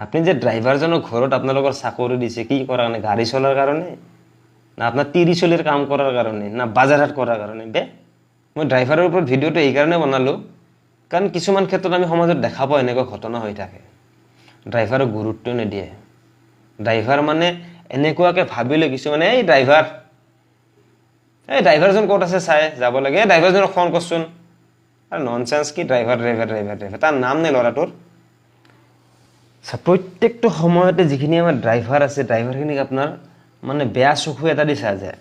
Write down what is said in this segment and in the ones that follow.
আপুনি যে ড্ৰাইভাৰজনক ঘৰত আপোনালোকৰ চাকৰি দিছে কি কৰাৰ কাৰণে? গাড়ী চলাৰ কাৰণে না আপোনাৰ তিৰি চলিৰ কাম কৰাৰ কাৰণে না বাজাৰ হাট কৰাৰ কাৰণে? বে, মই ড্ৰাইভাৰৰ ওপৰত ভিডিঅ'টো এইকাৰণে বনালোঁ, কাৰণ কিছুমান ক্ষেত্ৰত আমি সমাজত দেখা পাওঁ এনেকুৱা ঘটনা হৈ থাকে। ড্ৰাইভাৰক গুৰুত্ব নিদিয়ে। ড্ৰাইভাৰ মানে এনেকুৱাকৈ ভাবিলে কিছুমানে, এই ড্ৰাইভাৰ, এই ড্ৰাইভাৰজন ক'ত আছে চাই যাব লাগে, এই ড্ৰাইভাৰজনক ফোন কৰচোন। আৰু ননচেন্স কি ড্ৰাইভাৰ ড্ৰাইভাৰ ড্ৰাইভাৰ ড্ৰাইভাৰ, তাৰ নাম নে ল'ৰাটোৰ? প্ৰত্যেকটো সময়তে যিখিনি আমাৰ ড্ৰাইভাৰ আছে, ড্ৰাইভাৰখিনিক আপোনাৰ মানে বেয়া চকু এটা দি চোৱা যায়,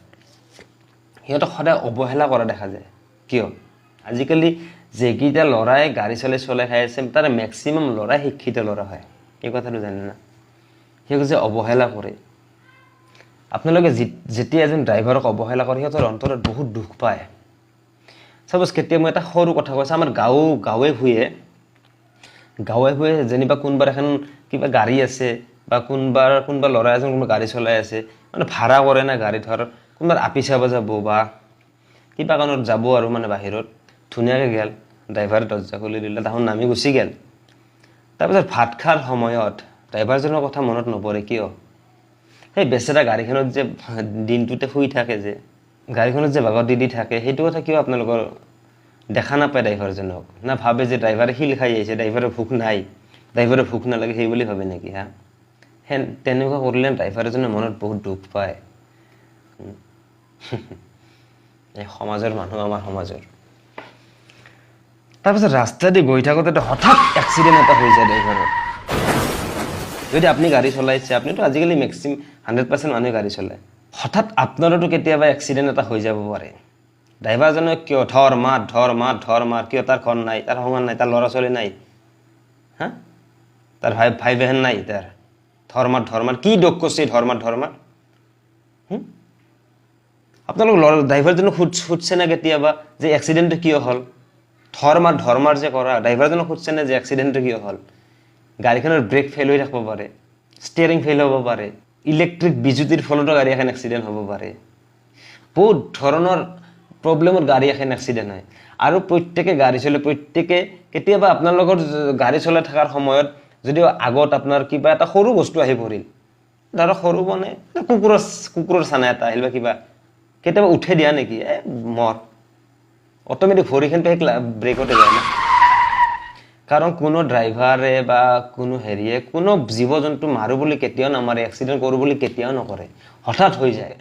সিহঁতক সদায় অৱহেলা কৰা দেখা যায়। কিয়? আজিকালি যিকেইটা ল'ৰাই গাড়ী চলাই চলাই খাই আছে, তাৰ মেক্সিমাম ল'ৰাই শিক্ষিত ল'ৰা হয়, এই কথাটো জানে না। সিহঁতক যে অৱহেলা কৰে, আপোনালোকে যেতিয়া এজন ড্ৰাইভাৰক অৱহেলা কৰে, সিহঁতৰ অন্তৰত বহুত দুখ পায়। চাপ'জ কেতিয়া মই এটা সৰু কথা কৈছোঁ, আমাৰ গাঁৱে ভূঞে যেনিবা কোনোবাৰ এখন কিবা গাড়ী আছে বা কোনোবা ল'ৰা এজন কোনোবা গাড়ী চলাই আছে, মানে ভাড়া কৰে না গাড়ী, ধৰ কোনোবাৰ আপি চাব যাব বা কিবা কাৰণত যাব আৰু মানে বাহিৰত ধুনীয়াকৈ গ'ল, ড্ৰাইভাৰে দৰ্জা খুলি দিলে, তাহোন নামি গুচি গ'ল। তাৰপিছত ভাত খোৱাৰ সময়ত ড্ৰাইভাৰজনৰ কথা মনত নপৰে। কিয়? সেই বেচেৰা গাড়ীখনত যে দিনটোতে শুই থাকে, যে গাড়ীখনত যে বাগৰ দি দি থাকে, সেইটো কথা কিয় আপোনালোকৰ দেখা নাপায় ড্ৰাইভাৰজনক? না ভাবে যে ড্ৰাইভাৰে শিল খাই আহিছে, ড্ৰাইভাৰৰ ভোক নাই, ড্ৰাইভাৰৰ ভোক নালাগে, সেই বুলি ভাবে নেকি? হা, সেই তেনেকুৱা কৰিলে ড্ৰাইভাৰজনে মনত বহুত দুখ পায়। এই সমাজৰ মানুহ, আমাৰ সমাজৰ। তাৰপিছত ৰাস্তা দি গৈ থাকোঁতে হঠাৎ এক্সিডেণ্ট এটা হৈ যায় ড্ৰাইভাৰৰ। যদি আপুনি গাড়ী চলাইছে, আপুনিতো আজিকালি মেক্সিমাম 100% মানুহে গাড়ী চলায়, হঠাৎ আপোনাৰোতো কেতিয়াবা এক্সিডেণ্ট এটা হৈ যাব পাৰে। ড্ৰাইভাৰজনে কিয় ধৰ মাৰ ধৰ মাৰ ধৰ মাৰ, কিয়? তাৰ ঘৰ নাই, তাৰ সমান নাই, তাৰ ল'ৰা ছোৱালী নাই, হা, তাৰ ভাই ভাই বেহেন নাই, তাৰ ধৰ মাৰ ধৰ মাৰ কি দোষ কৰিছে ধৰ মাৰ ধৰ মাৰ? আপোনালোক ল'ৰা ড্ৰাইভাৰজনক সুধছে নে কেতিয়াবা যে এক্সিডেণ্টটো কিয় হ'ল? ধৰ মাৰ ধৰ মাৰ যে কৰা, ড্ৰাইভাৰজনক সুধছে নে যে এক্সিডেণ্টটো কিয় হ'ল? গাড়ীখনৰ ব্ৰেক ফেইল হৈ থাকিব পাৰে, ষ্টিয়াৰিং ফেইল হ'ব পাৰে, ইলেক্ট্ৰিক বিজুতিৰ ফলতো গাড়ী এখন এক্সিডেণ্ট হ'ব পাৰে, বহুত ধৰণৰ প্ৰব্লেমত গাড়ী এখন এক্সিডেণ্ট হয়। আৰু প্ৰত্যেকে গাড়ী চলে, প্ৰত্যেকে কেতিয়াবা আপোনালোকৰ গাড়ী চলাই থকাৰ সময়ত যদিও আগত আপোনাৰ কিবা এটা সৰু বস্তু আহি পৰিল, ধৰক সৰু মানে কুকুৰৰ চানা এটা আহিল বা কিবা, কেতিয়াবা উঠে দিয়া নেকি, এ মৰ অট'মেটিক ভৰিখনটো সেই ব্ৰেকতে যায় না। কাৰণ কোনো ড্ৰাইভাৰে বা কোনো হেৰিয়ে কোনো জীৱ জন্তু মাৰোঁ বুলি কেতিয়াও নামাৰে, এক্সিডেণ্ট কৰোঁ বুলি কেতিয়াও নকৰে, হঠাৎ হৈ যায়।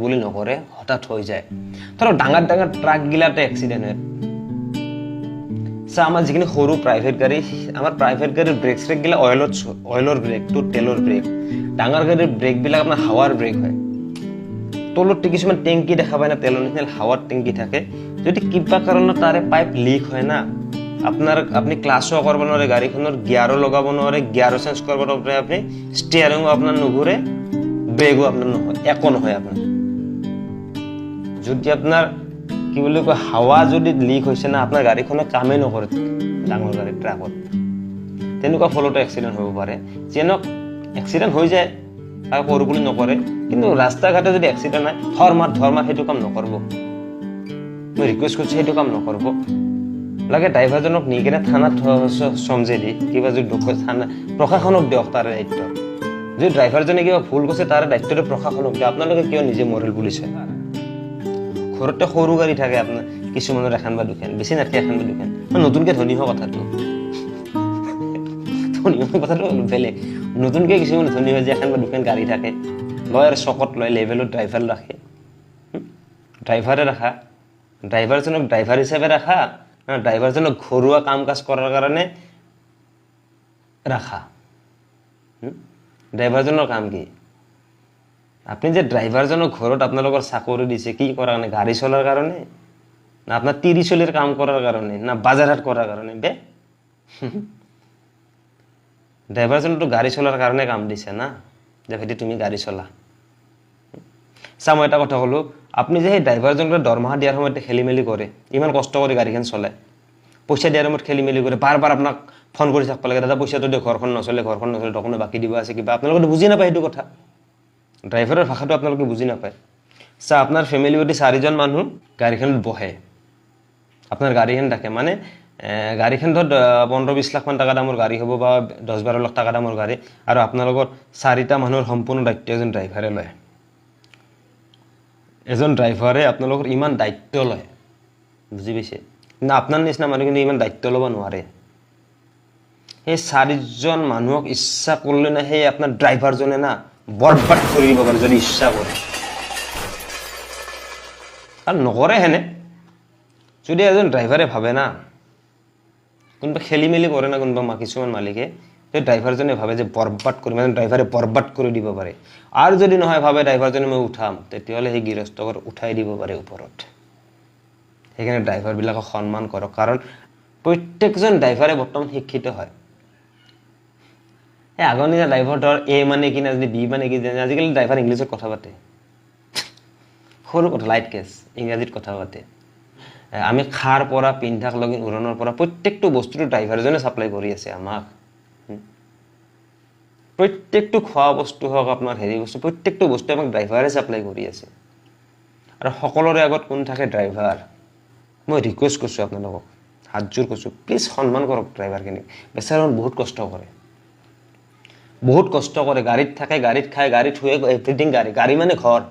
বুলি নকৰে, হঠাৎ হৈ যায়। ধৰক ডাঙৰ ডাঙৰ ট্ৰাকগিলাতে এক্সিডেণ্ট হয়। আমাৰ যিখিনি সৰু প্ৰাইভেট গাড়ী, আমাৰ প্ৰাইভেট গাড়ীৰ ব্ৰেক চেকগিলা অইলৰ ব্ৰেকটো, তেলৰ ব্ৰেক। ডাঙৰ গাড়ীৰ ব্ৰেকবিলাক আপোনাৰ হাৱাৰ ব্ৰেক হয়। তলত কিছুমান টেংকি দেখা পায় না, তেলৰ নিচিনা হাৱাৰ টেংকি থাকে। যদি কিবা কাৰণত তাৰে পাইপ লিক হয় না, আপোনাৰ আপুনি ক্লাছো কৰিব নোৱাৰে, গাড়ীখনৰ গিয়াৰো লগাব নোৱাৰে, গিয়াৰো চেঞ্জ কৰিব নোৱাৰে, আপুনি ষ্টিয়াৰিঙো আপোনাৰ নুঘূৰে, ব্ৰেকো আপোনাৰ নহয়, একো নহয় আপোনাৰ। যদি আপোনাৰ কি বুলি কয় হাৱা যদি লিক হৈছে না, আপোনাৰ গাড়ীখনে কামেই নকৰে, ডাঙৰ গাড়ী ট্ৰাকত তেনেকুৱা ফলতো এক্সিডেণ্ট হ'ব পাৰে। যেনক এক্সিডেণ্ট হৈ যায়, আৰু কৰোঁ বুলি নকৰে। কিন্তু ৰাস্তা ঘাটে যদি এক্সিডেণ্ট হয়, ধৰ মাৰ ধৰ মাৰ, সেইটো কাম নকৰিব। মই ৰিকুৱেষ্ট কৰিছোঁ, সেইটো কাম নকৰিব লাগে। ড্ৰাইভাৰজনক নি কেনে থানাত চমজে দি কিবা যদি দুখ হয়, থানা প্ৰশাসনক দিয়ক তাৰে দায়িত্ব। যদি ড্ৰাইভাৰজনে কিবা ভুল কৰিছে, তাৰে দায়িত্বটো প্ৰশাসনক দিয়ক। আপোনালোকে কিয় নিজে মৰেল পুলিচ হয়? ঘৰতে সৰু গাড়ী থাকে আপোনাৰ কিছুমানৰ, এখন বা দুখন, বেছি নাথাকে, এখন বা দুখন। নতুনকৈ ধনী হোৱা কথাটো, ধনী হোৱা কথাটো বেলেগ। নতুনকৈ কিছুমান ধনী হৈ যে এখন বা দুখন গাড়ী থাকে, লয় আৰু চকত লয়, লেভেলত ড্ৰাইভাৰ ৰাখে। ড্ৰাইভাৰে ৰাখা, ড্ৰাইভাৰজনক ড্ৰাইভাৰ হিচাপে ৰাখা, ড্ৰাইভাৰজনক ঘৰুৱা কাম কাজ কৰাৰ কাৰণে ৰাখা। ড্ৰাইভাৰজনৰ কাম কি? আপুনি যে ড্ৰাইভাৰজনক ঘৰত আপোনালোকৰ চাকৰি দিছে, কি কৰাৰ কাৰণে? গাড়ী চলাৰ কাৰণে না আপোনাৰ তিৰি চলিৰ কাম কৰাৰ কাৰণে না বাজাৰ হাট কৰাৰ কাৰণে? বে, ড্ৰাইভাৰজনতো গাড়ী চলাৰ কাৰণে কাম দিছে না, যে ভাইটি তুমি গাড়ী চলা। চা, মই এটা কথা ক'লোঁ, আপুনি যে সেই ড্ৰাইভাৰজনক দৰমহা দিয়াৰ সময়তে খেলি মেলি কৰে, ইমান কষ্ট কৰি গাড়ীখন চলায়, পইচা দিয়াৰ সময়ত খেলি মেলি কৰে, বাৰ বাৰ আপোনাক ফোন কৰি থাকিব লাগে, দাদা পইচাটো দিয়ক, ঘৰখন নচলে, ঘৰখন নচলে, দোকানত বাকী দিব আছে কিবা। আপোনালোকেতো বুজি নাপায় সেইটো কথা, ড্ৰাইভাৰৰ ভাষাটো আপোনালোকে বুজি নাপায়। চা, আপোনাৰ ফেমিলি প্ৰতি চাৰিজন মানুহ গাড়ীখনত বহে, আপোনাৰ গাড়ীখন থাকে, মানে গাড়ীখন ধৰ 15-20 লাখমান টকা দামৰ গাড়ী হ'ব বা 10-12 লাখ টকা দামৰ গাড়ী, আৰু আপোনালোকৰ চাৰিটা মানুহৰ সম্পূৰ্ণ দায়িত্ব এজন ড্ৰাইভাৰে লয়। এজন ড্ৰাইভাৰে আপোনালোকৰ ইমান দায়িত্ব লয়, বুজি পাইছে? কিন্তু আপোনাৰ নিচিনা মানুহ কিন্তু ইমান দায়িত্ব ল'ব নোৱাৰে। সেই চাৰিজন মানুহক ইচ্ছা কৰিলে না সেই আপোনাৰ ড্ৰাইভাৰজনে না বৰবাদ কৰি দিব পাৰে, যদি ইচ্ছা কৰে। কাৰণ নকৰে সেনে। যদি এজন ড্ৰাইভাৰে ভাবে না, কোনোবা খেলি মেলি কৰে না, কোনোবা কিছুমান মালিকে, সেই ড্ৰাইভাৰজনে ভাবে যে বৰবাদ কৰিম, এজন ড্ৰাইভাৰে বৰবাদ কৰি দিব পাৰে। আৰু যদি নহয় ভাবে ড্ৰাইভাৰজনে মই উঠাম, তেতিয়াহ'লে সেই গৃহস্থ ঘৰ উঠাই দিব পাৰে ওপৰত। সেইকাৰণে ড্ৰাইভাৰবিলাকক সন্মান কৰক, কাৰণ প্ৰত্যেকজন ড্ৰাইভাৰে বৰ্তমান শিক্ষিত হয়। এই আগৰ নিচিনা ড্ৰাইভাৰ ধৰ এ মানে কি নাজানে, বি মানে কি জানে, আজিকালি ড্ৰাইভাৰ ইংলিছত কথা পাতে, সৰু কথা, লাইট কেছ, ইংৰাজীত কথা পাতে। আমি খাৰ পৰা পিন্ধাক লগি উৰণৰ পৰা প্ৰত্যেকটো বস্তুটো ড্ৰাইভাৰজনে ছাপ্লাই কৰি আছে আমাক। প্ৰত্যেকটো খোৱা বস্তু হওক, আপোনাৰ হেৰি বস্তু, প্ৰত্যেকটো বস্তু আমাক ড্ৰাইভাৰে ছাপ্লাই কৰি আছে। আৰু সকলোৰে আগত কোন থাকে? ড্ৰাইভাৰ। মই ৰিকুৱেষ্ট কৰিছোঁ আপোনালোকক, হাতযোৰ কৰিছোঁ, প্লিজ সন্মান কৰক ড্ৰাইভাৰখিনিক। বেচেৰা বহুত কষ্ট কৰে, বহুত কষ্ট কৰে। গাড়ীত থাকে, গাড়ীত খায়, গাড়ীত শুৱে, এভৰিথিং গাড়ী, গাড়ী মানে ঘৰ।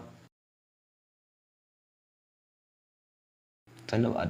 ধন্যবাদ।